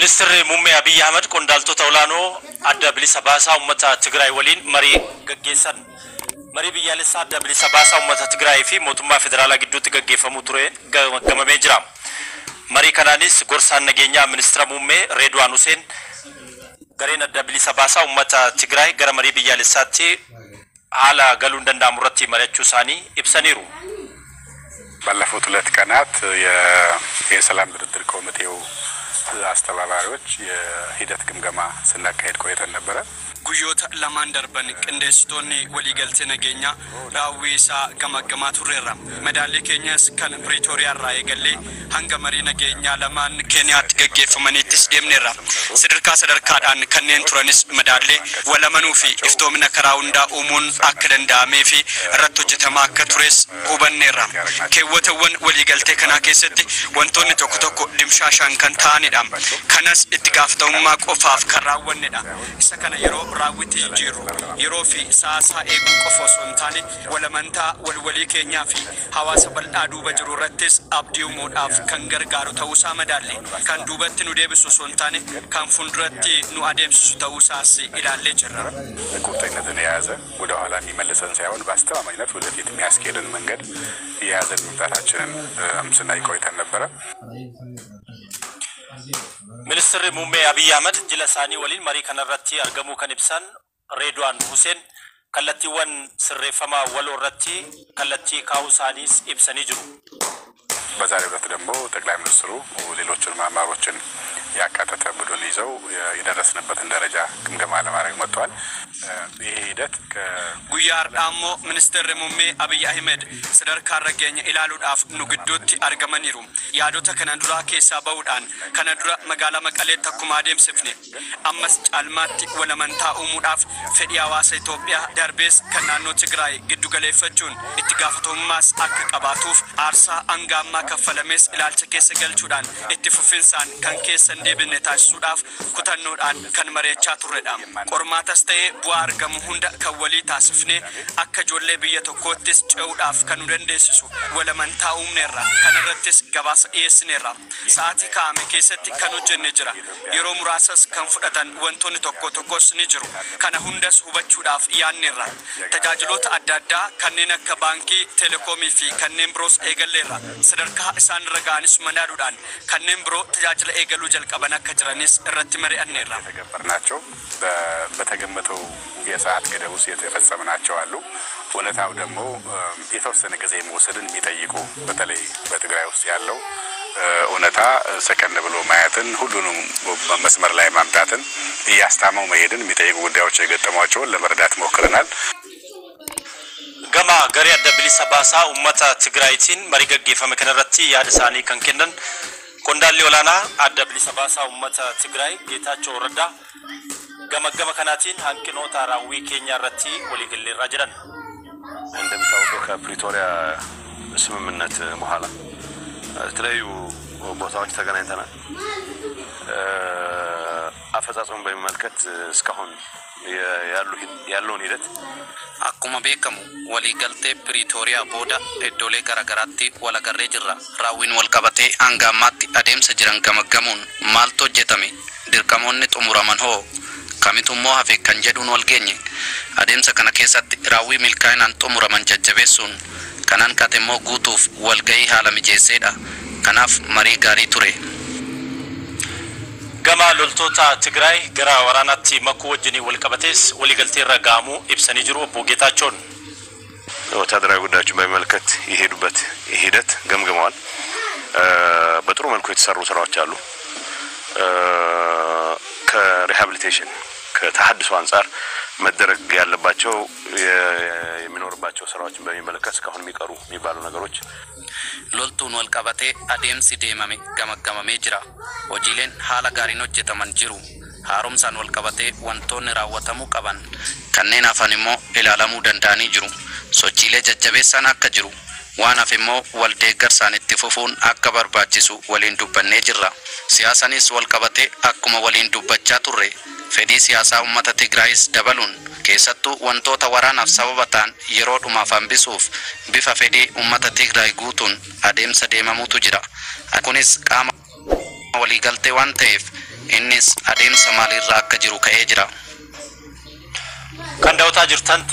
Ministeerri Muummee Abiyyi Ahmad qondaaltota olaanoo Adda Bilisa Baasaa Uummata Tigraay waliin marii gaggeessan. Marii biyyaalessaa Adda Bilisa Baasaa Uummata Tigraay fi mootummaa federaalaa gidduutti gaggeeffamuu ture gamamee jira. Marii kanaanis gorsaan nageenyaa ministeera muummee Reedwaan Huseen gareen Adda Bilisa Baasaa Uummata Tigraay gara marii biyyaalessaatti haala galuun danda'amu irratti mari'achuu isaanii ibsaniiru. ባለፉት ሁለት ቀናት የሰላም ድርድር ኮሚቴው አስተባባሪዎች የሂደት ግምገማ ስናካሄድ ቆይተን ነበረ። Guyyoota lamaan darban qindeessitoonni waliigaltee nageenyaa raawwii isaa gamaggamaa turreerra. Madaalli keenyas kan Piriitooriyaa irraa eegallee hanga marii nageenyaa lamaan Keeniyaatti gaggeeffamaniittis deemneerra. Sadarkaa sadarkaadhaan kanneen turanis madaallee walamanuu fi iftoomina karaa hundaa uumuun akka danda'amee fi irratti hojjetamaa akka tures hubanneerra. Keewwatawwan waliigaltee kanaa keessatti wantoonni tokko tokko dimshaashaan kan ta'anidha. Kanas itti gaafatamummaa qofaaf kan raawwannedha. Isa kana yeroo raawwitti jijjiirru yeroo fi sa'aasaa eeguu qofa osoo hin taane walamantaa walwalii keenyaa fi hawaasa bal'aa duuba jiru irrattis abdii uumuudhaaf kan gargaaru ta'uusaa madaalle, kan duubatti nu deebisu osoo hin taane kan fuulduratti nu adeemsisu ta'uusaas ilaallee jirra. ቁርጠኝነትን የያዘ ወደ ኋላ የሚመልሰን ሳይሆን በአስተማማኝነት ወደፊት የሚያስኬድን መንገድ የያዘን መምጣታችንን ስናይ ቆይተን ነበረ። Ministeerri Muummee Abiyyi Ahmad jila isaanii waliin marii kanarratti argamuu kan ibsan Reedwaan Huseen kallattiiwwan sirreeffamaa waloo irratti kallattii kaa'uu isaaniis ibsanii jiru. በዛሬው ዕለት ደግሞ ጠቅላይ ሚኒስትሩ ሌሎችን አመራሮችን ያካተተ ቡድን ይዘው የደረስንበትን ደረጃ ግምገማ ለማድረግ መጥተዋል። ይሄ ሂደት Guyyaa har'aa immoo ministeerri muummee Abiyyi Ahmed sadarkaa irra geenye ilaaluudhaaf nu gidduutti argamaniiru. Yaadota kana duraa keessaa bahuudhaan kana dura magaalaa Maqaleetti akkuma adeemsifne ammas caalmaatti walamantaa uumuudhaaf fedhii hawaasa Itoophiyaa darbees kan naannoo Tigraay giddu galeeffachuun itti gaafatamummaas akka qabaatuuf aarsaa hanga ammaa kaffalames ilaalcha keessa galchuudhaan itti fufinsaan kan keessa hin deebine taasisuudhaaf kutannoodhaan kan mari'achaa turredha. Qormaatas ta'ee bu'aa argamu hunda kan walii taasifnee akka ijoollee biyya tokkoottis ce'uudhaaf kan nu dandeessisu walamantaa uumneerra. Kanarrattis gabaasa dhiyeessineerra. Sa'aatii kaa'ame keessatti kan hojjenne jira. Yeroo muraasas kan fudhatan wantoonni tokko tokkos ni jiru. Kana hundas hubachuudhaaf yaadneerra. Tajaajiloota adda addaa kanneen akka baankii, teelekoomii fi kanneen biroos eegalleerra. Sadarkaa isaan irra ga'anis madaaluudhaan kanneen biroo tajaajila eegaluu jalqaban akka jiranis irratti mari'anneerra. የተገበርናቸው በተገመተው የሰዓት ገደብ ውስጥ የተፈጸምናቸው አሉ። እውነታው ደግሞ የተወሰነ ጊዜ መውሰድን የሚጠይቁ በተለይ በትግራይ ውስጥ ያለው እውነታ ሰከን ብሎ ማየትን ሁሉንም መስመር ላይ ማምጣትን እያስታመው መሄድን የሚጠይቁ ጉዳዮች የገጠሟቸውን ለመረዳት ሞክረናል። Gama garee Adda Bilisa Baasaa Uummata Tigraayitiin marii gaggeeffame kanarratti yaada isaanii kan kennan qondaalli olaanaa Adda Bilisa Baasaa Uummata Tigraay Geetaachoo Raddaa gama gama kanaatiin hanqinoota raawwii keenyaa irratti waliigalleerraa jedhan. እንደሚታወቀው ከፕሪቶሪያ ስምምነት በኋላ የተለያዩ ቦታዎች ተገናኝተናል። አፈጻጸሙን በሚመለከት እስካሁን ያለውን ሂደት Akkuma beekamu waliigaltee Piriitooriyaa booda iddoolee garaagaraatti wal agarree jirra. Raawwiin wal qabatee hanga ammaatti adeemsa jiran gamaggamuun maaltu hojjetame, dirqamoonni xumuraman hoo kamitu immoo hafe kan jedhuun wal geenye. Adeemsa kana keessatti raawwii milkaa'inaan xumuraman jajjabeessuun kan hanqate immoo guutuuf walgahii haala mijeesseedha. Kanaaf marii gaarii ture. Gama loltoota Tigraay gara waraanaatti makuu wajjiniin wal qabatees waliigaltee irra gahamuu ibsanii jiru obbo Geetaachoon. ወታደራዊ ጉዳዮችን በሚመለከት የሄዱበት ሂደት ገምግመዋል። በጥሩ መልኩ የተሰሩ ስራዎች አሉ። ከሪሃቢሊቴሽን ከተሀድሶ አንጻር መደረግ ያለባቸው የሚኖርባቸው ስራዎችን በሚመለከት እስካሁን የሚቀሩ የሚባሉ ነገሮች Loltuun wal qabatee adeemsi deemame gamaggamamee jira. Hojiileen haala gaariin hojjetaman jiru. Haaromsaan wal qabatee wantoonni raawwatamuu qaban kanneen hafan immoo ilaalamuu danda'anii jiru. Sochiilee jajjabeessaan akka jiru, waan hafe immoo wal deeggarsaan itti fufuun akka barbaachisu waliin dubbannee jirra. Siyaasanis wal qabatee akkuma waliin dubbachaa turre fedhii siyaasaa uummata Tigraayis dabaluun keessattuu wantoota waraanaaf sababa ta'an yeroo dhumaaf hambisuuf bifa fedhii uummata Tigraay guutuun adeemsa deemamuutu jira. Kunis qaama waliigaltee waan ta'eef Innis adeemsa maaliirra akka jiru ka'ee jira. Kan daawwataa jirtan.